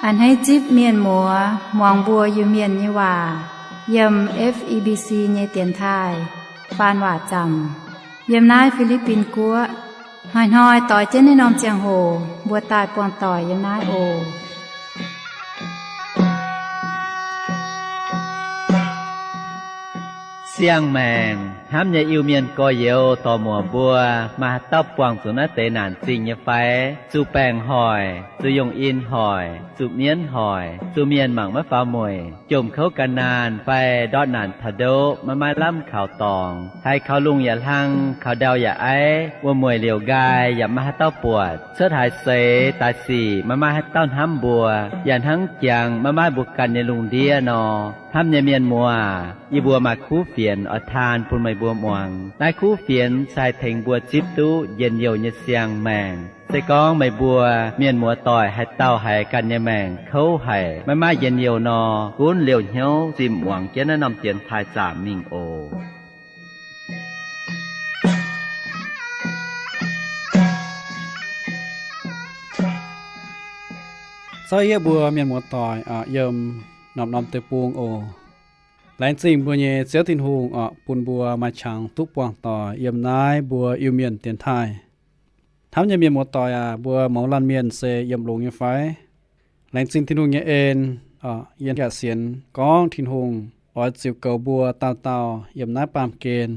A'hneiv zipv mienh muoz muangx mbuo Iu-Mienh nyei waac yiem F E B C nyei dienx taaih faan waac zaamc yiem naaiv Fi^li^bin Guoqv. Hnoi-hnoi doix jienv naaiv norm ziangh hoc mbuo daaih buangh doic yiem naaiv oc. Siang-maengc hnamv nyei Iu-Mienh gorx-youz dorc-muoc mbuo, maaih haaix dauh buangh zuqc naaiv deix naanc zingh nyei fai? Zuqc baengc hoic, zuqc yongh in hoic, zuqc mienv hoic, zuqc mienh mangc maiv faaux mueic, jomc kouv gan naanh fai ndortv naanc taux ndoqv maiv maaih lamh kaux dorngx, haiz kaux lungh yaac hlang, kaux ndau yaac aiv, wuom-mueic liouc nqaai yaac maiv maaih haaix dauh buatc, cuotv haaix seix daaih sic maiv maaih haaix dauh hnamv mbuo, yaac hnangv jangx maiv maaih mbuo ganh nyei lungh ndiev nor. Hnamv nyei mienh muoz, yie mbuo maaih kuv fienx oix taan bun meih mbuo muangx. Naaiv kuv fienx se haih tengx mbuo zipv duqv njien-youh nyei siang-maengc. Se gorngv meih mbuo mienh muoz doic haaix dauh haiz ganh nyei maengc kouv haic, maiv maaih njien-youh nor, gunv liouh hnyouv zimh muangx jienv naaiv norm dienx taaih zaamc mingh oc. Zorqv yie mbuo mienh muoz doic yiem norm-norm deic-bung oc. Laengz zingh mbuo nyei Ziouv Tin-Hungh oc, bun mbuo maaih qangx duqv buangh doic yiem naaiv mbuo Iu-Mienh dienx taaih. Hnamv nyei mienh muoz doic aac, mbuo mouz laanh mienh se yiem longx nyei fai? Laengz zingh Tin-Hungh nyei en. Yie yaac sienx gorngv Tin-Hungh oix ziux goux mbuo dauh dauh yiem naaiv baamh gen,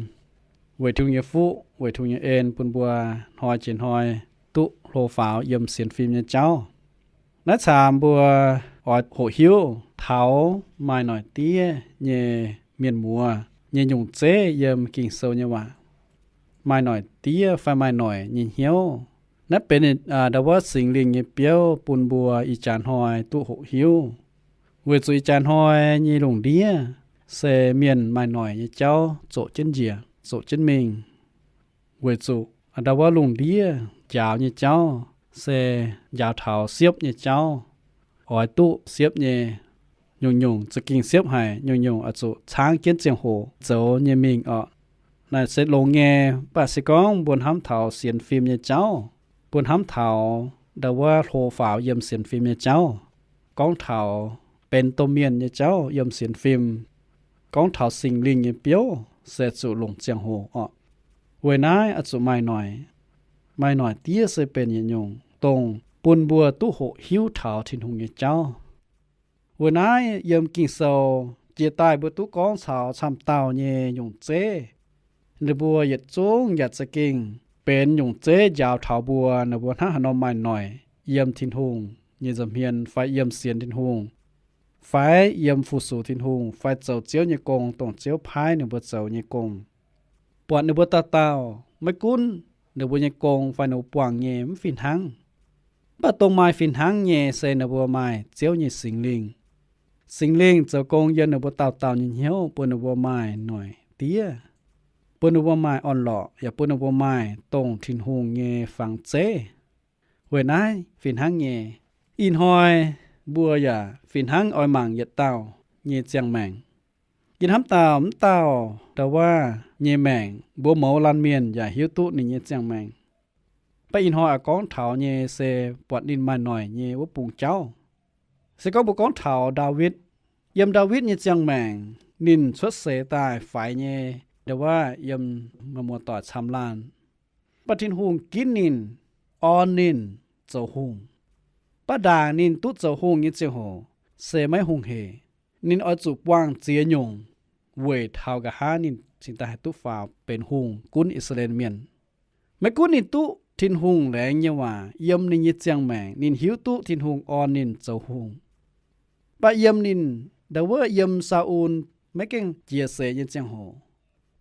weic Tin-Hungh nyei fuqv, weic Tin-Hungh nyei en bun mbuo hnoi jiex hnoi duqv hlo faaux yiem sienx fim nyei jauv. Naaiv caamx mbuo oix hoqc hiuv taux maaih noic diev nyei mienh muoz nyei nyungc zeiv yiem Ging-Sou nyei waac. Maaih noic diev fai maaih noic nyei hnyouv, naaiv benx ndau wuov Singx Lingh nyei biouv bun mbuo ih jaax hnoi duqv hoqc hiuv. Weic zuqc ih jaax hnoi nyei lungh ndiev se mienh maaih noic nyei jauv zoqc jienv njiec, zoqc jienv mingh. Weic zuqc ndau wuov lungh ndiev njaaux nyei jauv se njaaux taux siepv nyei jauv, oix duqv siepv nyei. Nyungc-nyungc za'gengh siepv haic, nyungc-nyungc oix zuqc caangv jienv ziangh hoc zoux nyei mingh oc. Naaic se longx nyei, mv baac se gorngv mbuo hnamv taux sienx fim nyei jauv, mbuo hnamv taux ndau wuov hlo faaux yiem sienx fim nyei jauv, gorngv taux benx domh mienh nyei jauv yiem sienx fim, gorngv taux Singx Lingh nyei biouv se zuqc longc ziangh hoc oc. Weic naaiv oix zuqc maaih noic. Maaih noic diev se benx yietc nyungc dongh bun mbuo duqv hoqc hiuv taux Tin-Hungh nyei jauv. Weic naaiv yiem Ging-Sou jiex daaih mbuo duqv gorngv caux camv dauh nyei nyungc zeiv. Ninh mbuo yietc zungv yaac za'gengh benx nyungc zeiv njaaux taux mbuo, ninh mbuo hnangv haaix nor maaih noic yiem Tin-Hungh nyei nza'hmien fai yiem sienx Tin-Hungh, fai yiem fu-sux Tin-Hungh fai zoux Ziouv nyei gong, dongh Ziouv paaiv ninh mbuo zoux nyei gong. Buatc ninh mbuo dauh dauh maiv gunv ninh mbuo nyei gong fai ninh mbuo buangh nyei mv fih hnangv. Mv baac dongh maaih fih hnangv nyei se ninh mbuo maaih Ziouv nyei Singx Lingh. Singx Lingh zoux gong yiem ninh mbuo dauh dauh nyei hnyouv bun ninh mbuo maaih noic diev, bun ninh mbuo maaih orn-lorqc, yaac bun ninh mbuo maaih dongh Tin-Hungh nyei fangx zeiv. Weic naaiv fih hnangv nyei, ih hnoi mbuo yaac fih hnangv oix mangc yietc dauh nyei ziangh maengc. Yie hnamv dauh mv dauh ndau wuov nyei maengc, mbuo mouz laanh mienh yaac hiuv duqv ninh nyei ziangh maengc. Mv baac ih hnoi oix gorngv taux nyei se buatc ninh maaih noic nyei wuov bung jauv. Se gorngv mbuo gorngv taux Ndaawitv, yiem Ndaawitv nyei ziangh maengc, ninh cuotv seix daaih faix nyei ndau wuov yiem muoz-doic camv laanh. Mv baac Tin-Hungh ginv ninh, orn ninh zoux hungh. Mv baac ndaangc ninh duqv zoux hungh nyei ziangh hoc se maiv hungh hec. Ninh oix zuqc buangh ziex nyungc weic taux nqa'haav ninh cingx daaih haih duqv faaux benx hungh gunv I^saa^laa^en Mienh. Maiv gunv ninh duqv Tin-Hungh laengz nyei waac yiem ninh nyei ziangh maengc, ninh hiuv duqv Tin-Hungh orn ninh zoux hungh. Mv baac yiem ninh ndau wuov yiem Saa^un maiv gaengh jiex seix nyei ziangh hoc,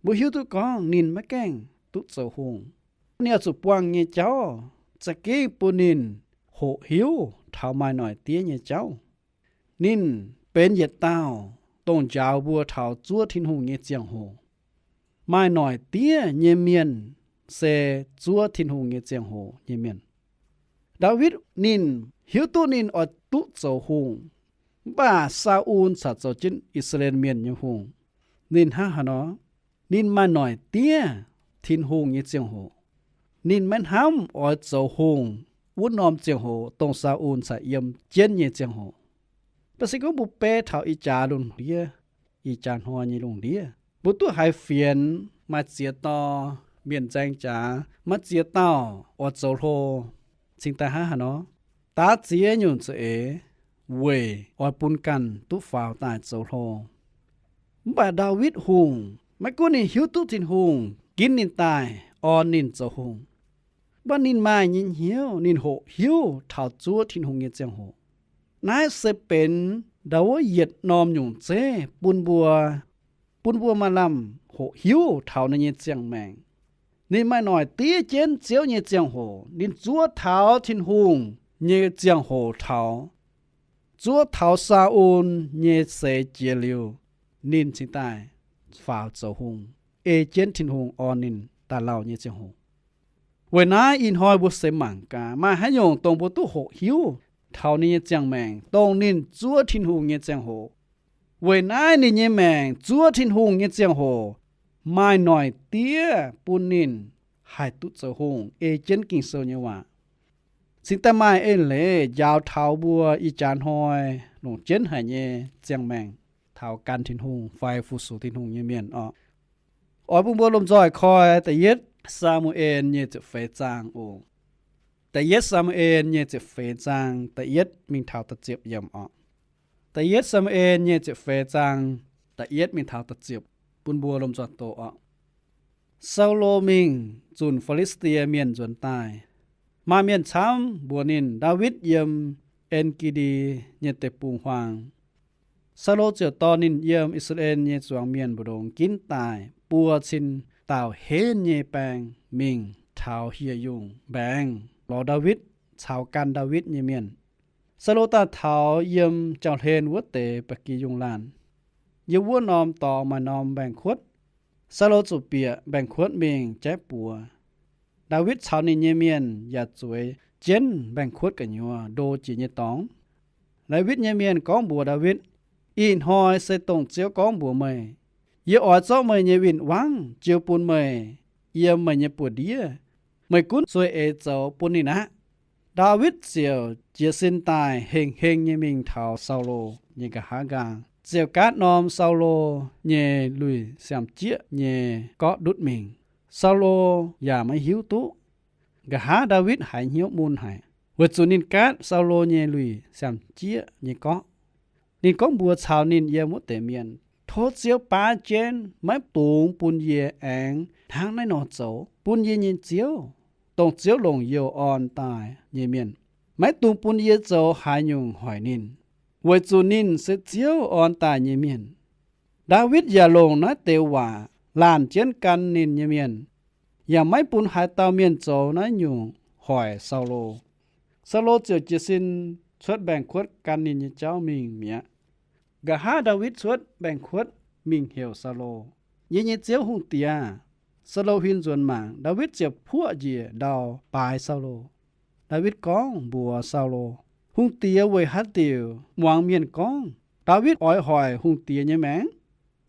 mbuo hiuv duqv gorngv ninh maiv gaengh duqv zoux hungh. Ninh oix zuqc buangh nyei jauv za'gengh bun ninh hoqc hiuv taux maaih noic diev nyei jauv. Ninh benx yietc dauh dongh njaaux mbuo taux zuov Tin-Hungh nyei ziangh hoc. Maaih noic diev nyei mienh se zuov Tin-Hungh nyei ziangh hoc nyei mienh. Ndaawitv ninh hiuv duqv ninh oix duqv zoux hungh, mv baac Saa^un caux zoux jienv I^saa^laa^en Mienh nyei hungh. Ninh hnangv haaix nor? Ninh maaih noic diev Tin-Hungh nyei ziangh hoc. Ninh maiv hnamv oix zoux hungh wuov norm ziangh hoc dongh Saa^un caux yiem jienv nyei ziangh hoc. Mv baac se gorngv mbuo beiv taux ih jaax lungh ndiev, ih jaax hnoi nyei lungh ndiev, mbuo duqv haiz fienx maaih ziex dauh mienh nzaeng jaax, maaih ziex dauh oix zoux hlo. Cingx daaih hnangv haaix nor? Daav ziex nyungc za'eix weic oix bun ganh duqv faaux daaih zoux hlo. Mv baac Ndaawitv Hungh maiv gunv ninh hiuv duqv Tin-Hungh ginv ninh daaih orn ninh zoux hungh, mv baac ninh maaih nyei hnyouv, ninh hoqc hiuv taux zuov Tin-Hungh nyei ziangh hoc. Naaiv se benx ndau wuov yietc norm nyungc zeiv bun mbuo, bun mbuo maaih lamh hoqc hiuv taux ninh nyei ziangh maengc. Ninh maaih noic diev jienv Ziouv nyei ziangh hoc, ninh zuov taux Tin-Hungh nyei ziangh hoc taux, zuov taux Saa^on nyei seix jiex liuz, ninh cingx daaih faaux zoux hungh, ei jienv Tin-Hungh orn ninh daaih lauh nyei ziangh hoc. Weic naaiv ih hnoi mbuo se mangc gaax maaih haaix nyungc dongh mbuo duqv hoqc hiuv taux ninh nyei ziangh maengc, dongh ninh zuov Tin-Hungh nyei ziangh hoc. Weic naaiv ninh nyei maengc zuov Tin-Hungh nyei ziangh hoc maaih noic diev bun ninh haih duqv zoux hungh, ei jienv Ging-Sou nyei waac. Cingx daaih maaih eix leiz njaaux taux mbuo ih jaax hnoi longc jienv haic nyei ziangh maengc taux gan Tin-Hungh fai fu-sux Tin-Hungh nyei mienh orqc. Oix bun mbuo lomh nzoih koi da'yietv Saa^mu^en nyei ziepc feix zaang oc. Da'yietv Saa^mu^en nyei ziepc feix zaang da'yietv mingh taux da'ziepc yiemc orqc. Da'yietv Saa^mu^en nyei ziepc feix zaang da'yietv mingh taux da'ziepc, bun mbuo lomh nzoih doqc orqc. Saulo mingh zunc Fi^li^saa^die Mienh nzuonx daaih. Maaih mienh camv mbuox ninh, Ndaawitv yiem En^ge^ndi nyei deic-bung huaang. Saulo ziouc dorh ninh yiem I^saa^laa^en nyei zuangx mienh mbu'ndongx ginv daaih buo cin dauh henv nyei baeng mingh taux hieh yungh mbaengx lorz Ndaawitv caux gan Ndaawitv nyei mienh. Saulo daaih taux yiem jauv-hlen wuov deix ba'gi yungh laanh. Yiem wuov norm dorngx maaih norm mbaengx-kuotv. Saulo zuqc bieqc mbaengx-kuotv mingh jaiv buoz. Ndaawitv caux ninh nyei mienh yaac zueiz jienv mbaengx-kuotv gu'nyuoz ndo jiex nyei dorngx. Ndaawitv nyei mienh gorngv mbuox Ndaawitv, Ih hnoi se dongh Ziouv gorngv mbuox meih, Yie oix zorqv meih nyei win-wangv jiu bun meih yiem meih nyei buoz-ndiev. Meih gunv zueih eix zoux bun ninh aqv. Ndaawitv ziouc jiez sin daaih heng-heng nyei mingh taux Saulo nyei nqa'haav nqaang, ziouc gaatv norm Saulo nyei lui siam-jieqv nyei gorqv ndutv mingh. Saulo yaac maiv hiuv duqv. Nqa'haav Ndaawitv haiz hnyouv mun haic, weic zuqc ninh gaatv Saulo nyei lui siam-jieqv nyei gorqv. Ninh gorngv mbuox caux ninh yiem wuov deix mienh, Tov Ziouv baav jienv maiv dungx bun yie aengx hnangv naaiv nor zoux bun yie nyei ziouv, dongh Ziouv longc youh orn daaih nyei mienh. Maiv dungx bun yie zoux haaix nyungc hoic ninh, weic zuqc ninh se Ziouv orn daaih nyei mienh. Ndaawitv yaac longc naaiv deix waac laanh jienv gan ninh nyei mienh, yaac maiv bun haaix dauh mienh zoux naaiv nyungc hoic Saulo. Saulo ziouc jiez sin cuotv mbaengx-kuotv gan ninh nyei jauv mingh mi'aqv. Nqa'haav Ndaawitv cuotv mbaengx-kuotv mingh heuc Saulo, Yie nyei ziouv hungh diex aah! Saulo huin nzuonx mangc, Ndaawitv ziouc puoqv njiec ndau baaix Saulo. Ndaawitv gorngv mbuox Saulo, Hungh diex weic haaix diuc muangx mienh gorngv? Ndaawitv oix hoic hungh diex nyei maengc?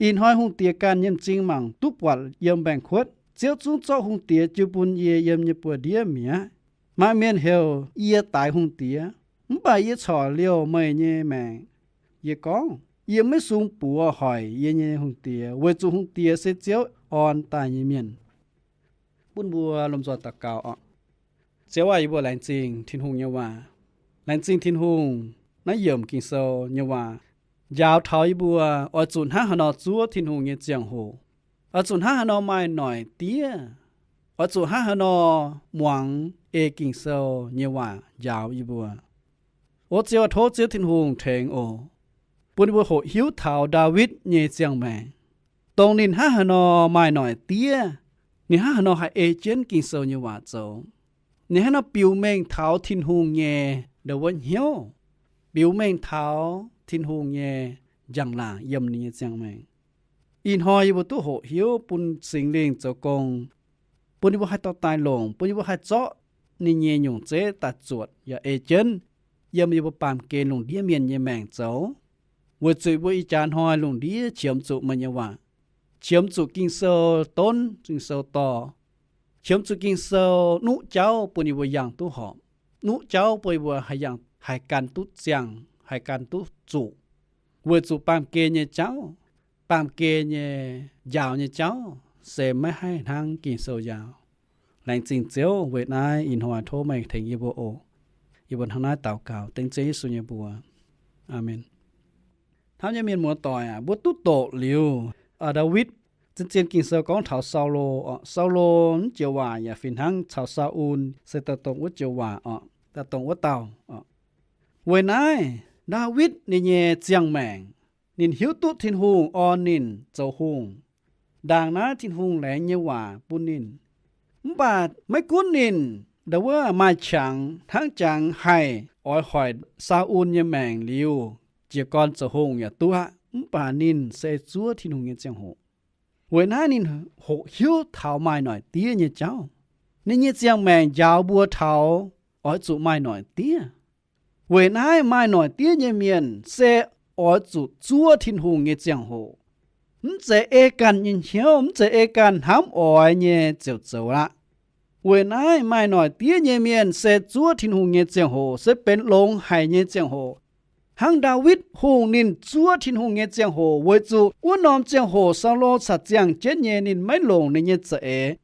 Ih hnoi hungh diex ganh nyei m'zing mangc duqv buatc yiem mbaengx-kuotv. Ziouv zungv zorqv hungh diex jiu bun yie yiem nyei buoz-ndiev mi'aqv. Maaih mienh heuc yie daix hungh diex, mv baac yie corc liouh meih nyei maengc. Yie gorngv, Yie maiv sung buoz hoic yie nyei hungh diex, weic zuqc hungh diex se Ziouv orn daaih nyei mienh. Bun mbuo lomh nzoih daux gaux oc. Ziouv aah! Yie mbuo laengz zingh Tin-Hungh nyei waac. Laengz zingh Tin-Hungh naaiv yiemc Ging-Sou nyei waac njaaux taux yie mbuo oix zuqc hnangv haaix nor zuov Tin-Hungh nyei ziangh hoc, oix zuqc hnangv haaix nor maaih noic diev, oix zuqc hnangv haaix nor muangx ei Ging-Sou nyei waac njaaux yie mbuo. O Ziouv aah! Tov Ziouv Tin-Hungh tengx oc, bun yie mbuo hoqc hiuv taux Ndaawitv nyei ziangh maengc, dongh ninh hnangv haaix nor maaih noic diev, ninh hnangv haaix nor haih ei jienv Ging-Sou nyei waac zoux, ninh hnangv haaix nor biux mengh taux Tin-Hungh nyei ndo wuov hnyouv, biux mengh taux Tin-Hungh nyei njang-laangc yiem ninh nyei ziangh maengc. Ih hnoi yie mbuo duqv hoqc hiuv bun Singx Lingh zoux gong, bun yie mbuo haih dorh daaih longc, bun yie mbuo haih zorqv ninh nyei nyungc zeiv daaih zuotc yaac ei jienv yiem yie mbuo baamh gen lungh ndiev mienh nyei maengc zoux. Weic zuqc mbuo ih jaax hnoi lungh ndiev qiemx zuqc meih nyei waac, qiemx zuqc Ging-Sou donv, Ging-Sou dorh, qiemx zuqc Ging-Sou nuqv jauv bun yie mbuo yangh duqv horpc, nuqv jauv bun yie mbuo haih yangh, haih gan duqv ziangh, haih gan duqv zuqc. weic zuqc baamh gen nyei jauv, baamh gen nyei njaaux nyei jauv se maiv haih hnangv Ging-Sou njaaux. Laengz zingh Ziouv. Weic naaiv ih hnoi tov meih tengx yie mbuo oc. Yie mbuo hnangv naaiv daux gaux dengv Ziouv Yesu nyei mbuox. Aamen. Hnamv nyei mienh muoz-doic aac, mbuo duqv doqc liuz, Ndaawitv, zien-zien Ging-Sou gorngv taux Saulo oc. Saulo wuov joux waac yaac fih hnangv caux Saa^un se daaih dongh wuov joux waac oc, daaih dongh wuov dauh oc. Weic naaiv Ndaawitv ninh nyei ziangh maengc, ninh hiuv duqv Tin-Hungh orn ninh zoux hungh. Ndaangc naaiv Tin-Hungh laengz nyei waac bun ninh. Mv baac maiv gunv ninh ndau wuov maaih qangx hnangv jangx haih oix hoic Saa^un nyei maengc liuz, jiez gorn zoux hungh yaac duqv aqv, mv baac ninh se zuov Tin-Hungh nyei ziangh hoc. Weic naaiv ninh hoqc hiuv taux maaih noic diev nyei jauv. Ninh nyei ziangh maengc njaaux mbuo taux oix zuqc maaih noic diev. Weic naaiv maaih noic diev nyei mienh se oix zuqc zuov Tin-Hungh nyei ziangh hoc. Mv zeiz ei ganh nyei hnyouv, mv zeiz ei ganh hnamv oix nyei ziouc zoux aqv. Weic naaiv maaih noic diev nyei mienh se zuov Tin-Hungh nyei ziangh hoc se benx longx haic nyei ziangh hoc. Hnangv Ndaawitv Hungh ninh zuov Tin-Hungh nyei ziangh hoc weic zuqc wuov norm ziangh hoc Saulo caux ziangh jienv nyei ninh maiv longc ninh nyei za'eix.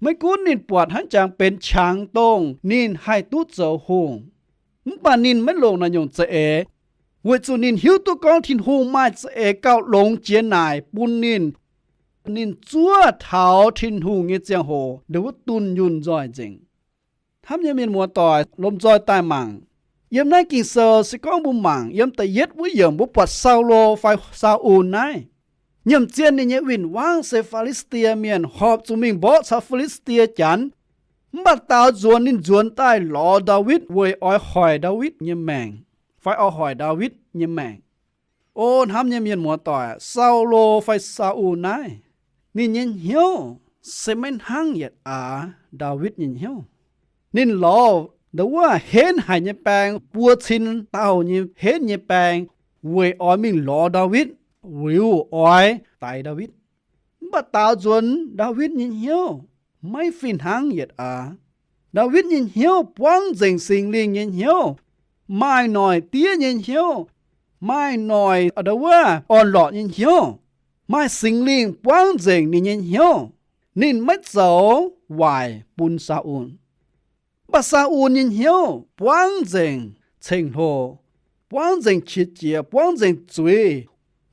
Maiv gunv ninh buatc hnangv jangx benx qangx dongh ninh haih duqv zoux hungh, mv baac ninh maiv longc naaiv nyungc za'eix, weic zuqc ninh hiuv duqv gorngv Tin-Hungh maaih za'eix gauh longx jiex naaic bun ninh. Ninh zuov taux Tin-Hungh nyei ziangh hoc ndau wuov dunh yunh nzoih nzengc. Hnamv nyei mienh muoz-doic, lomh nzoih daaih mangc. Yiem naaiv Ging-Sou se gorngv mbuo mangc yiem da'yietv wuov yiemc mbuo buatc Saulo fai Saa^un naaiv. Nyiemc zien ninh nyei win-wangv se Fi^li^saa^die Mienh horpc zuqc mingh mborqv caux Fi^li^saa^die Janx. Mv baac daaux nzuonx ninh nzuonx daaih lorz Ndaawitv weic oix hoic Ndaawitv nyei maengc, fai oix hoic Ndaawitv nyei maengc. O hnamv nyei mienh muoz-doic, Saulo fai Saa^un naaiv, ninh nyei hnyouv se maiv hnangv yietc aax Ndaawitv nyei hnyouv. Ninh lorz ndau wuov henv haic nyei baeng, buo cin dauh nyei henv nyei baeng, weic oix mingh lorz Ndaawitv, liuz oix daix Ndaawitv. Mv baac daaux nzuonx Ndaawitv nyei hnyouv maiv fih hnangv yietc aax. Ndaawitv nyei hnyouv buangv nzengc Singx Lingh nyei hnyouv, maaih noic diev nyei hnyouv, maaih noic ndau wuov orn-lorqc nyei hnyouv, maaih Singx Lingh buangv nzengc ninh nyei hnyouv. Ninh maiv zoux waaic bun Saa^un. Mv baac Saa^un nyei hnyouv buangv nzengc ceng-hlo, buangv nzengc qiex jiez, buangv nzengc zuiz.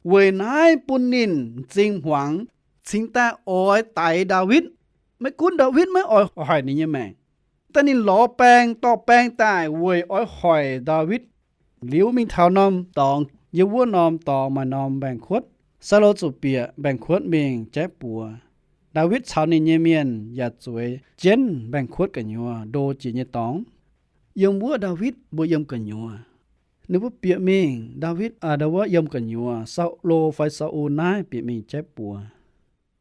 Weic naaiv bun ninh m'zing hmuangx cingx daaih oix daix Ndaawitv. Maiv gunv Ndaawitv maiv oix hoic ninh nyei maengc, daaih ninh lorz baeng dorh baeng daaih weic oix hoic Ndaawitv. Liuz mingh taux norm dorngx, yiem wuov norm dorngx maaih norm mbaengx-kuotv. Saulo zuqc bieqc mbaengx-kuotv mingh jaiv buoz. Ndaawitv caux ninh nyei mienh yaac zueiz jienv mbaengx-kuotv gu'nyuoz ndo jiex nyei dorngx. Yiem wuov Ndaawitv mbuo yiem gu'nyuoz. Ninh mbuo bieqc mingh, Ndaawitv aa ndau wuov yiem gu'nyuoz, Saulo fai Saa^un naaiv bieqc mingh jaiv buoz.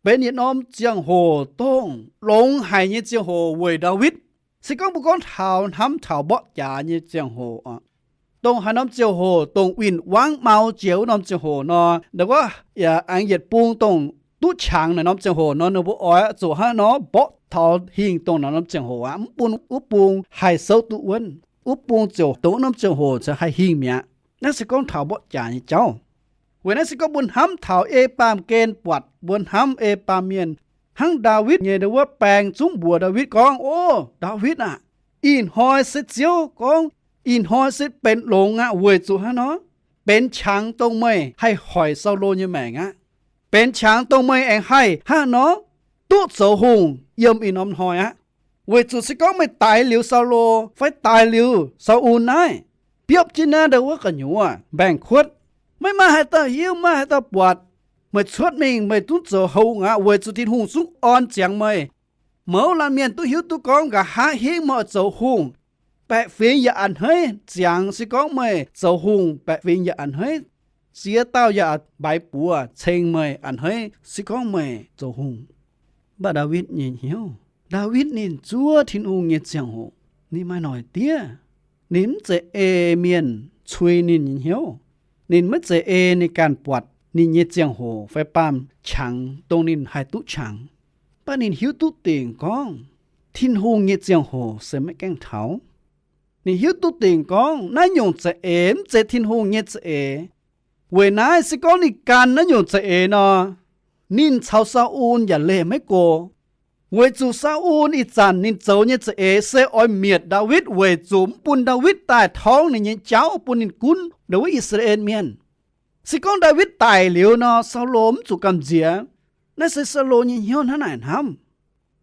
Benx yietc norm ziangh hoc dongh longx haic nyei ziangh hoc weic Ndaawitv. Se gorngv mbuo gorngv taux hnamv taux mborqv jaax nyei ziangh hoc oc, dongh haaix norm ziangh hoc dongh win-wangv mau jiex wuov norm ziangh hoc nor, ndau wuov yaac aengx yietc bung dongh duqv qangx naaic norm ziangh hoc nor, ninh mbuo oix zuqc hnangv nor mborqv taux hingh dongh naaic norm ziangh hoc aqv, mv bun wuov bung haih souv duqv wuonv. Wuov bung ziouc dongh wuov norm ziangh hoc ziouc haih hingh mi'aqv. Naaiv se gorngv taux mborqv jaax nyei jauv. Weic naaiv se gorngv mbuo hnamv taux ei baamh gen buatc, mbuo hnamv ei baamh mienh, hnangv Ndaawitv nyei ndau wuov baeng zungv mbuox Ndaawitv gorngv, O Ndaawitv aah! Ih hnoi se Ziouv gorngv, ih hnoi se benx longx aqv. Weic zuqc hnangv nor, benx qangx dongh meih haih hoic Saulo nyei maengc aqv. Benx qangx dongh meih aengx haih hnangv nor duqv zoux hungh yiem ih norm hnoi aqv. Weic zuqc se gorngv meih daix liuz Saulo fai daix liuz Sau^un naaiv, biopv jienv naaiv ndau wuov gu'nyuoz mbaengx-kuotv, maiv maaih haaix dauh hiuv, maiv maaih haaix dauh buatc. Meih cuotv mingh meih zungv zoux hungh aqv, weic zuqc Tin-Hungh zungv orn ziangx meih. Mouz laanh mienh duqv hiuv duqv gorngv nqa'haav hingv meih oix zoux hungh, baeqc fingx yaac a'hneiv ziangx se gorngv meih zoux hungh, baeqc fingx yaac a'hneiv. Ziex dauh yaac mbaix buoz ceng meih a'hneiv se gorngv meih zoux hungh. Mv baac Ndaawitv nyei hnyouv, Ndaawitv ninh zuov Tin-Hungh nyei ziangh hoc, ninh maaih noic diev. Ninh mv zeiz ei mienh cui ninh nyei hnyouv. Ninh maiv zeiz ei ninh ganh buatc ninh nyei ziangh hoc fai baamh qangx dongh ninh haih duqv qangx. Mv baac ninh hiuv duqv dingc gorngv Tin-Hungh nyei ziangh hoc se maiv gaengh taux. Ninh hiuv duqv dingc gorngv naaiv nyungc za'eix mv zeiz Tin-Hungh nyei za'eix. Weic naaiv se gorngv ninh gan naaiv nyungc za'eix nor, ninh caux Sau^un yaac leih maiv go. Weic zuqc Sau^un ih zanc ninh zoux nyei za'eix se oix mietc Ndaawitv weic zuqc mv bun Ndaawitv daaih torngv ninh nyei jauv bun ninh gunv ndau wuov I^saa^laa^en Mienh. Se gorngv Ndaawitv daic liuz nor, Saulo mv zuqc gamh nziex. Naaiv se Saulo nyei hnyouv hnangv naaic hnamv.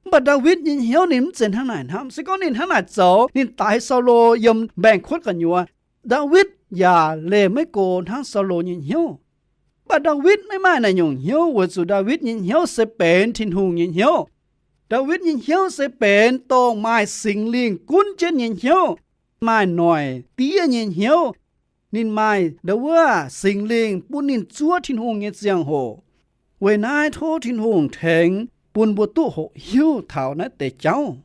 Mv baac Ndaawitv nyei hnyouv ninh mv zeiz hnangv naaic hnamv. Se gorngv ninh hnangv naaic zoux, ninh daix Saulo yiem mbaengx-kuotv gu'nyuoz, Ndaawitv yaac leih maiv go hnangv Saulo nyei hnyouv. Mv baac Ndaawitv maiv maaih naaic nyungc hnyouv weic zuqc Ndaawitv nyei hnyouv se benx Tin-Hungh nyei hnyouv. Ndaawitv nyei hnyouv se benx dongh maaih Singx Lingh gunv jienv nyei hnyouv, maaih noic diev nyei hnyouv. Ninh maaih ndau wuov Singx Lingh bun ninh zuov Tin-Hungh nyei ziangh hoc. Weic naaiv tov Tin-Hungh tengx bun mbuo duqv hoqc hiuv taux naaiv deix jauv.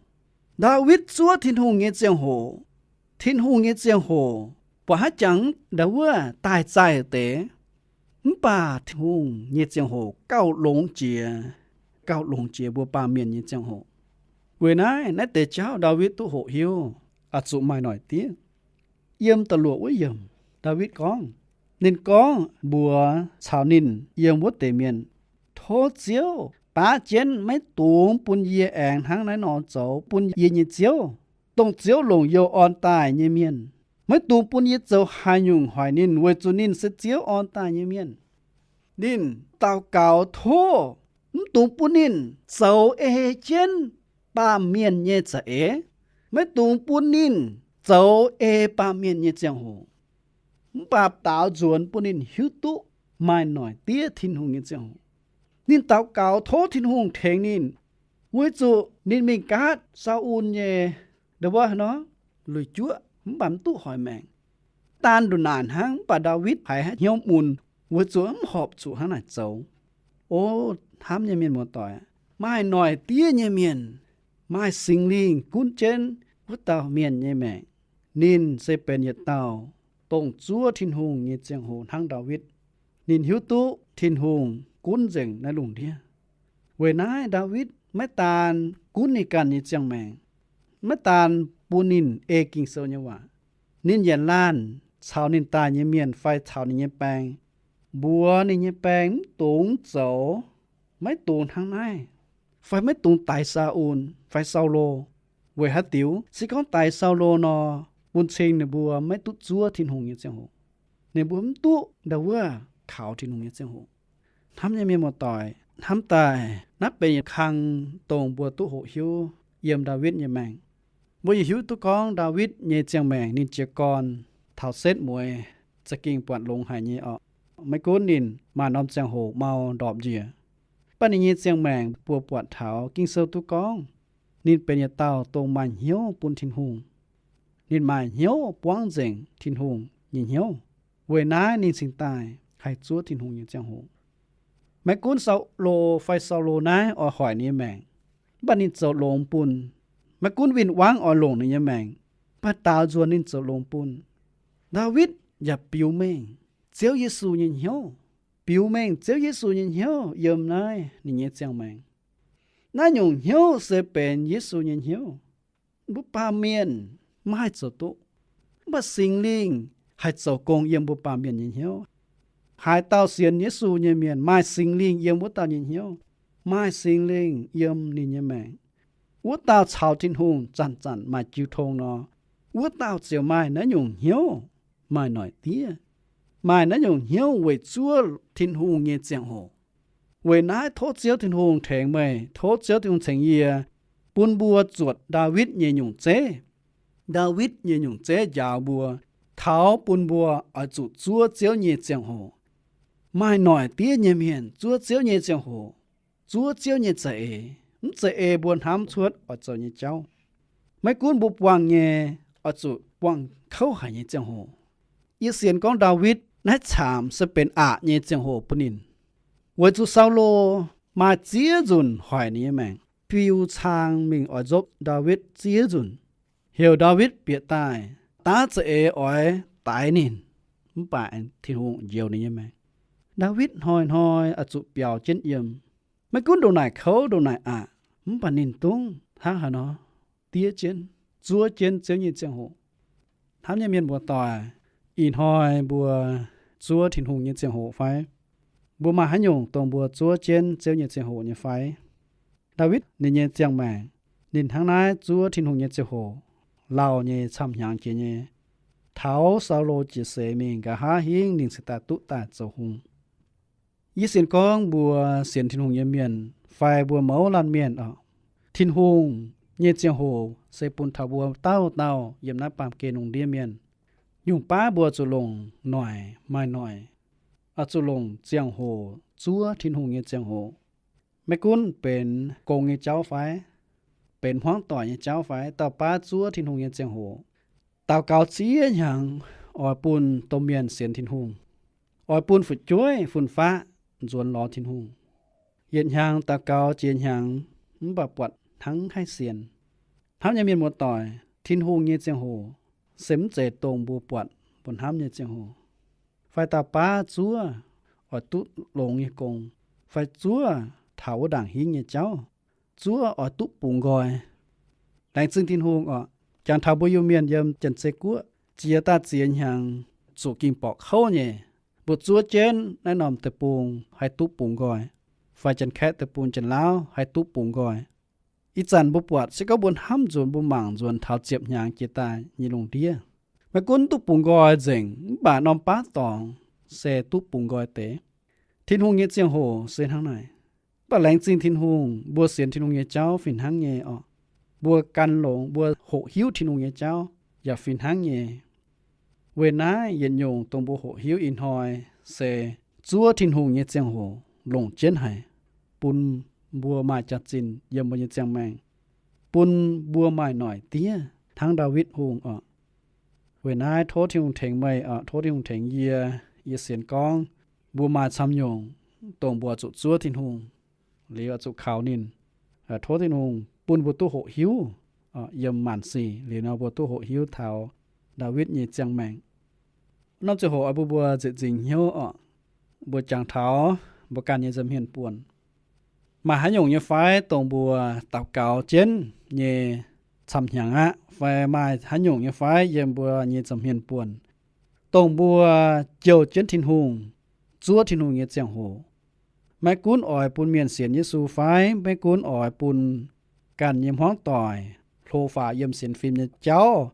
Ndaawitv zuov Tin-Hungh nyei ziangh hoc, Tin-Hungh nyei ziangh hoc buatc haaix jangx ndau wuov daaih zaih deix. Mv baac Tin-Hungh nyei ziangh hoc gauh longx jiex, gauh longx jiex mbuo baamh mienh nyei ziangh hoc. Weic naaiv, naaiv deix jauv Ndaawitv duqv hoqc hiuv, oix zuqc maaih noic diev. Yiem da'luoqc wuov yiemc, Ndaawitv gorngv, ninh gorngv mbuox caux ninh yiem wuov deix mienh, Tov Ziouv baav jienv maiv dungx bun yie aengx hnangv naaiv nor zoux bun yie nyei ziouv, dongh Ziouv longc youh orn daaih nyei mienh. Maiv dungx bun yie zoux haaix nyungc hoic ninh, weic zuqc ninh se Ziouv orn daaih nyei mienh. Ninh daux gaux tov mv dungx bun ninh zoux ei jienv baamh mienh nyei za'eix. Maiv dungx bun ninh zoux ei baamh mienh nyei ziangh hoc. Mv baac daaux nzuonx bun ninh hiuv duqv maaih noic diev Tin-Hungh nyei ziangh hoc. Ninh daux gaux tov Tin-Hungh tengx ninh, weic zuqc ninh mingh gaatv Sau^un nyei ndau wuov nor, lui-juoqv mv baac mv duqv hoic maengc. Daan nduqc naanc hnangv, mv baac Ndaawitv haiz hnyouv mun, weic zuqc mv horpc zuqc hnangv naaic zoux. O hnamv nyei mienh muoz-doic, maaih noic diev nyei mienh, maaih Singx Lingh gunv jienv wuov dauh mienh nyei maengc, ninh se benx yietc dauh dongh zuov Tin-Hungh nyei ziangh hoc hnangv Ndaawitv. Ninh hiuv duqv Tin-Hungh gunv nzengc naaiv lungh ndiev. Weic naaiv Ndaawitv maiv daan gunv ninh ganh nyei ziangh maengc, maiv daan bun ninh ei Ging-Sou nyei waac, ninh yaac laanh caux ninh daaih nyei mienh fai caux ninh nyei baeng, mbuox ninh nyei baeng mv dungx zoux, maiv dungx hnangv naaiv, fai maiv dungx daix Sau^un fai Saulo. Weic haaix diuc? Se gorngv daix Saulo nor, bun cing ninh mbuo maiv duqv zuov Tin-Hungh nyei ziangh hoc. Ninh mbuo mv duqv ndau wuov kaux Tin-Hungh nyei ziangh hoc. Hnamv nyei mienh muoz-doic, hnamv daaih naaiv benx yietc kang dongh mbuo duqv hoqc hiuv yiem Ndaawitv nyei maengc. Mbuo yaac hiuv duqv gorngv Ndaawitv nyei ziangh maengc ninh jiez gorn taux setv mueiz za'gengh buatc longx haic nyei oc. Maiv gunv ninh maaih norm ziangh hoc mau ndorpc njiec, mv baac ninh nyei ziangh maengc mbuo buatc taux Ging-Sou duqv gorngv ninh benx yietc dauh dongh maaih hnyouv bun Tin-Hungh. Ninh maaih hnyouv buangv nzengc Tin-Hungh nyei hnyouv. Weic naaiv ninh cingx daaih haih zuov Tin-Hungh nyei ziangh hoc. Maiv gunv Saulo fai Saulo naaiv oix hoic ninh nyei maengc, mv baac ninh zoux longx bun. Maiv gunv win-wangv oix longc ninh nyei maengc, mv baac daaux nzuonx ninh zoux longx bun. Ndaawitv yaac biux mengh Ziouv Yesu nyei hnyouv, biux mengh Ziouv Yesu nyei hnyouv yiem naaiv ninh nyei ziangh maengc. Naaiv nyungc hnyouv se benx Yesu nyei hnyouv. Mbuo baamh mienh maiv haih zoux duqv, mv baac Singx Lingh haih zoux gong yiem mbuo baamh mienh nyei hnyouv. Haaix dauh sienx Yesu nyei mienh maaih Singx Lingh yiem wuov dauh nyei hnyouv, maaih Singx Lingh yiem ninh nyei maengc, wuov dauh caux Tin-Hungh zanc-zanc maaih jiu tong nor, wuov dauh ziouc maaih naaiv nyungc hnyouv, maaih noic diev, maaih naaiv nyungc hnyouv weic zuov Tin-Hungh nyei ziangh hoc. Weic naaiv tov Ziouv Tin-Hungh tengx meih, tov Ziouv Tin-Hungh tengx yie, bun mbuo zuotc Ndaawitv nyei nyungc zeiv. Ndaawitv nyei nyungc zeiv njaaux mbuo, taux bun mbuo oix zuqc zuov Ziouv nyei ziangh hoc. Maaih noic diev nyei mienh zuov Ziouv nyei ziangh hoc, zuov Ziouv nyei za'eix, mv za'eix mbuo hnamv cuotv oix zoux nyei jauv. Maiv gunv mbuo buangh nyei, oix zuqc buangh kouv haic nyei ziangh hoc. Yie sienx gorngv Ndaawitv naaiv caamx se benx aqc nyei ziangh hoc bun ninh, weic zuqc Saulo maaih ziex nzunc hoic ninh nyei maengc, fiu cang mingh oix nzopv Ndaawitv ziex nzunc, heuc Ndaawitv bieqc daaih, daav za'eix oix daix ninh, mv baac Tin-Hungh njoux ninh nyei maengc. Ndaawitv hnoi-hnoi oix zuqc biaux jienv yiem. Maiv gunv ndongc naaic kouv ndongc naaic aqc, mv baac ninh dungv hnangv haaix nor diev jienv, zuov jienv Ziouv nyei ziangh hoc. Hnamv nyei mienh muoz-doic, ih hnoi mbuo zuov Tin-Hungh nyei ziangh hoc fai? Mbuo maaih haaix nyungc dongh mbuo zuov jienv Ziouv nyei ziangh hoc nyei fai? Ndaawitv ninh nyei ziangh maengc, ninh hnangv naaiv zuov Tin-Hungh nyei ziangh hoc lauh nyei camv-hnyangx jiex nyei. Taux Saulo jiez seix mingh, nqa'haav hingv ninh cingx daaih duqv daaih zoux hungh. Yie sienx gorngv mbuo sienx Tin-Hungh nyei mienh fai mbuo mouz laanh mienh oc, Tin-Hungh nyei ziangh hoc se bun taux mbuo dauh dauh yiem naaiv baamh gen lungh ndiev mienh. Nyungc baav mbuo zuqc longc noic, maaih noic, oix zuqc longc ziangh hoc zuov Tin-Hungh nyei ziangh hoc. Maiv gunv benx gong nyei jauv fai, benx hmuangv doic nyei jauv fai, dauh baav zuov Tin-Hungh nyei ziangh hoc. Daux gaux ziex hnyangx oix bun domh mienh sienx Tin-Hungh, oix bun fu'jueiv fun-faqv nzuonx lorz Tin-Hungh. Yietc hnyangx daux gaux jiex hnyangx, mv baac buatc hnangv haih sienx. Hnamv nyei mienh muoz-doic, Tin-Hungh nyei ziangh hoc se mv zeiz dongh mbuo buatc mbuo hnamv nyei ziangh hoc. Fai dauh baav zuov oix duqv longx nyei gong, fai zuov taux wuov ndaangc hingv nyei jauv, zuov oix duqv bungx nqoi. Laengz zingh Tin-Hungh oc, jangx taux mbuo Iu-Mienh yiem Janx-Zei Guoqv ziex daaih ziex hnyangx zuqc ging borqc kouv nyei, mbuo zuov jienv naaiv norm deic-bung haih duqv bungx nqoi, fai Janx-Kaeqv deic-bung, Janx-Laauv haih duqv bungx nqoi. Ih zanc mbuo buatc se gorngv mbuo hnamv nzuonx, mbuo mangc nzuonx taux ziepc hnyangx jiex daaih nyei lungh ndiev, maiv gunv duqv bungx nqoi nzengc, mv baac norm baav dorngx se duqv bungx nqoi deix. Tin-Hungh nyei ziangh hoc se hnangv naaic. Mv baac laengz zingh Tin-Hungh, mbuo sienx Tin-Hungh nyei jauv fih hnangv nyei oc. Mbuo gan longx, mbuo hoqc hiuv Tin-Hungh nyei jauv yaac fih hnangv nyei. Weic naaiv yietc nyungc dongh mbuo hoqc hiuv ih hnoi se zuov Tin-Hungh nyei ziangh hoc longc jienv haic, bun mbuo maaih jaax-zinh yiem mbuo nyei ziangh maengc, bun mbuo maaih noic diev hnangv Ndaawitv Hungh oc. Weic naaiv tov Tin-Hungh tengx meih oc, tov Tin-Hungh tengx yie. Yie sienx gorngv mbuo maaih camv nyungc dongh mbuo zuqc zuov Tin-Hungh liuz zuqc kaux ninh. Tov Tin-Hungh bun mbuo duqv hoqc hiuv yiem maanc sic liuz nor mbuo duqv hoqc hiuv taux Ndaawitv nyei ziangh maengc. Norm ziangh hoc oix bun mbuo nzieqc nzingc hnyouv oc. Mbuo jangx taux mbuo ganh nyei nza'hmien buonc. Maaih haaix nyungc nyei fai dongh mbuo daux gaux jienv nyei camv-hnyangx aqv, fai maaih haaix nyungc nyei fai yiem mbuo nyei nza'hmien buonc, dongh mbuo jouh jienv Tin-Hungh, zuov Tin-Hungh nyei ziangh hoc. Maiv gunv oix bun mienh sienx Yesu fai maiv gunv oix bun ganh nyei hmuangv doic hlo faaux yiem sienx fim nyei jauv,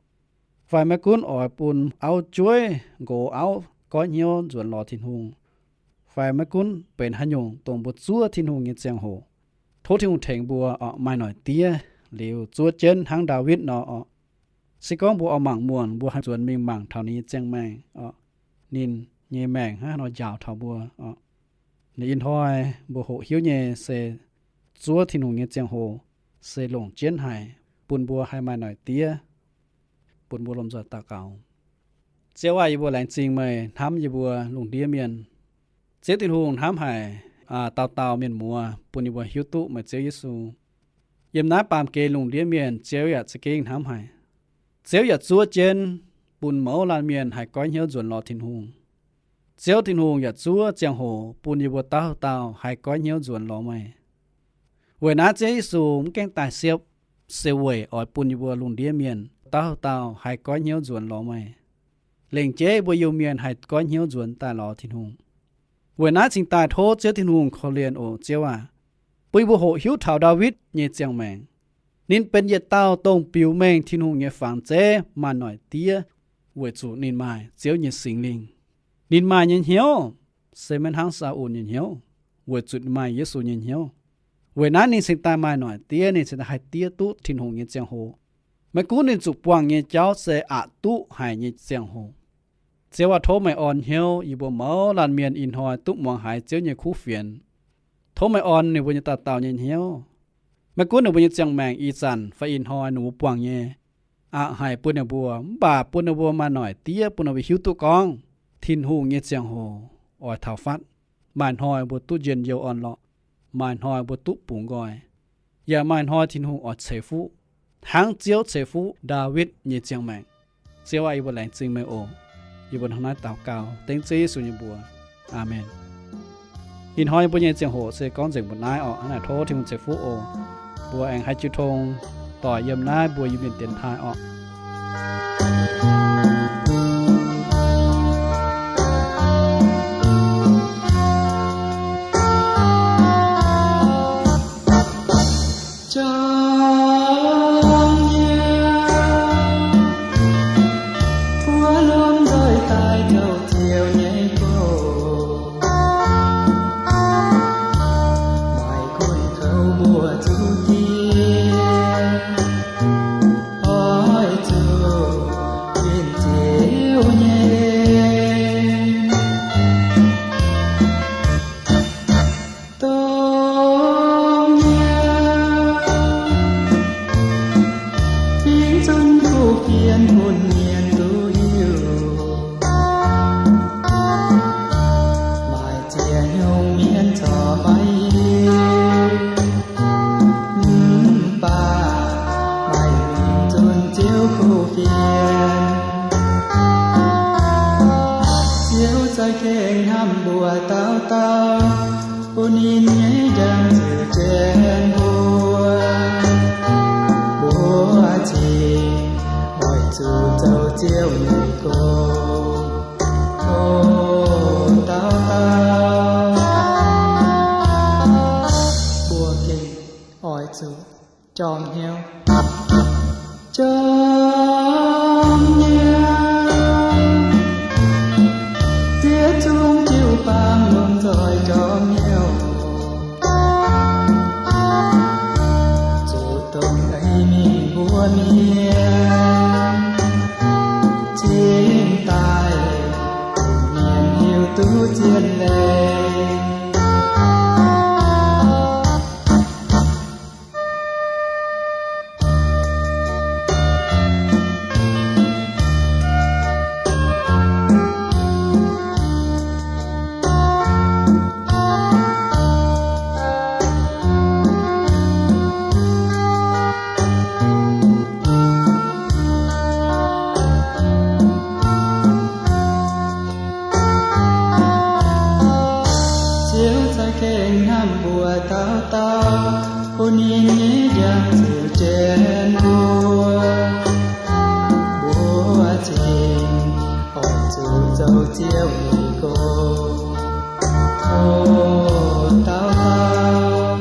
fai maiv gunv oix bun auv-jueiv nqox auv goiv hnyouv nzuonx lorz Tin-Hungh, fai maiv gunv benx haaix nyungc dongh mbuo zuov Tin-Hungh nyei ziangh hoc, tov Tin-Hungh tengx mbuo oc, maaih noic diev liuz zuov jienv hnangv Ndaawitv nor oc. Se gorngv mbuo oix mangc muonc, mbuo haih nzuonx mingh mangc taux ninh nyei ziangh maengc oc, ninh nyei maengc hnangv haaix nor njaaux taux mbuo oc. Ninh ih hnoi mbuo hoqc hiuv nyei se zuov Tin-Hungh nyei ziangh hoc se longc jienv haic, bun mbuo haih maaih noic diev. Bun mbuo lomh nzoih daux gaux. Ziouv aac, yie mbuo laengz zingh meih hnamv yie mbuo lungh ndiev mienh. Ziouv Tin-Hungh hnamv haic dauh dauh mienh muoz, bun yie mbuo hiuv duqv meih Ziouv Yesu. Yiem naaiv baamh gen lungh ndiev mienh, Ziouv yaac za'gengh hnamv haic. Ziouv yaac zuov jienv bun mouz laanh mienh haih goiv hnyouv nzuonx lorz Tin-Hungh. Ziouv Tin-Hungh yaac zuov ziangh hoc bun yie mbuo dauh dauh haih goiv hnyouv nzuonx lorz meih. Weic naaiv Ziouv Yesu mv gaengh daaih siepv, se weic oix bun yie mbuo lungh ndiev mienh dauh dauh haih goiv hnyouv nzuonx lorz meih. Lengc jeiv mbuo Iu-Mienh haih goiv hnyouv nzuonx daaih lorz Tin-Hungh. Weic naaiv cingx daaih tov Ziouv Tin-Hungh korv-lienh oc, Ziouv aac, bun yie mbuo hoqc hiuv taux Ndaawitv nyei ziangh maengc. Ninh benx yietc dauh dongh biux mengh Tin-Hungh nyei fangx zeiv maaih noic diev, weic zuqc ninh maaih Ziouv nyei Singx Lingh. Ninh maaih nyei hnyouv se maiv hnangv Saa^un nyei hnyouv, weic zuqc ninh maaih Yesu nyei hnyouv. Weic naaiv ninh cingx daaih maaih noic diev, ninh cingx daaih haih diev duqv Tin-Hungh nyei ziangh hoc. Maiv gunv ninh zuqc buangh nyei jauv se aqc duqv haic nyei ziangh hoc. Ziouv aac, tov meih orn hnyouv yie mbuo mouz laanh mienh ih hnoi duqv muangx haiz Ziouv nyei kuv fienx. Tov meih orn ninh mbuo nyei dauh dauh nyei hnyouv. Maiv gunv ninh mbuo nyei ziangh maengc ih zanc fai ih hnoi ninh mbuo buangh nyei aqc haic bun ninh mbuo, mv baac bun ninh mbuo maaih noic diev, bun ninh mbuo hiuv duqv gorngv Tin-Hungh nyei ziangh hoc oix taux fatv. Maaih hnoi mbuo duqv njien-youh orn-lorqc. Maaih hnoi mbuo duqv bungx nqoi. Yaac maaih hnoi Tin-Hungh oix ceix fuqv, hnangv Ziouv ceix fuqv Ndaawitv nyei ziangh maengc. Ziouv aac, yie mbuo laengz zingh meih oc. Yie mbuo hnangv naaiv daux gaux dengv Ziouv Yesu nyei mbuox. Aamen. Ih hnoi yie mbuo nyei ziangh hoc se gorngv nzengc mbuo naaiv orqc. Hnangv naaic tov Tin-Hungh ceix fuqv oc. Mbuo aengx haih jiu tong doic yiem naaiv mbuo Iu-Mienh dienx taaih orqc. bun ninh nyei njang ziouc janx mbuo. Mbuo cingx oix zuqc zoux Ziouv nyei gong. Tov dauh dauh, mbuo gengh oix zuqc jorm hnyouv, jorm hnyouv, ziex zungv jiu-baang longc nzoih jorm hnyouv, zuqc dongh ei mingh mbuo mienh cingx daaih, mienh hiuv duqv zien leiz. Ziouv za'gengh hnamv mbuo dauh dauh, bun ninh nyei njang ziouc janx mbuo. Mbuo cingx oix zuqc zoux Ziouv nyei gong. Tov dauh dauh.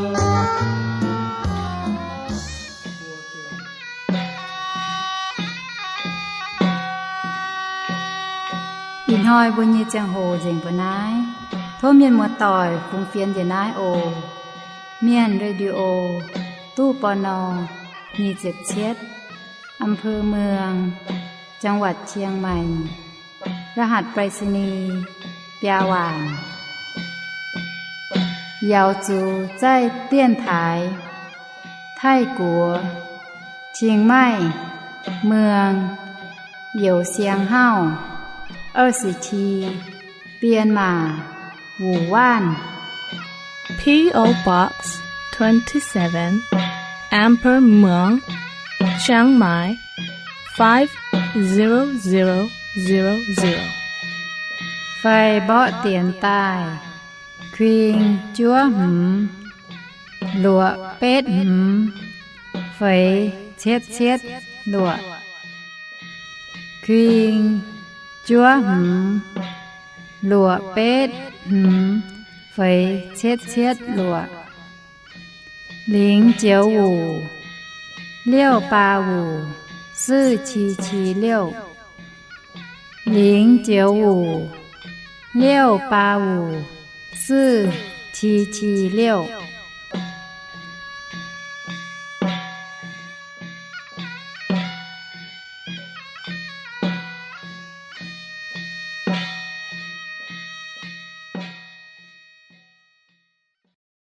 Ih hnoi mbuo nyei ziangh hoc nzengc mbuo naaiv. Tov mienh muoz-doic fungx fienx njiec naaiv oc. Mienh Radio, ตู้ ปณ. nyic ziepc cietv, อำเภอเมือง จังหวัดเชียงใหม่ รหัสไปรษณีย์ biaa waanc. Yaux zuqc zaih dienx taaix Taiv-Guoqv, Chiang Mai, Muang, Youz Siang Hauv, 二十七, Bienh Maac, Wuonh Waanv. P O Box twenty-seven, Amber Muang, Chiang Mai, five zero zero zero zero. Fai mborqv dienx daaih, kuing juov hmz, luoqc betv hmz, feix cietv cietv luoqc. Kuing juov hmz, luoqc betv hmz, feix cietv cietv luoqc. Lingx joux wuc, liouh baa wuc, suv qi qi liouh. Lingx joux wuc, liouh baa wuc, suv qi qi liouh.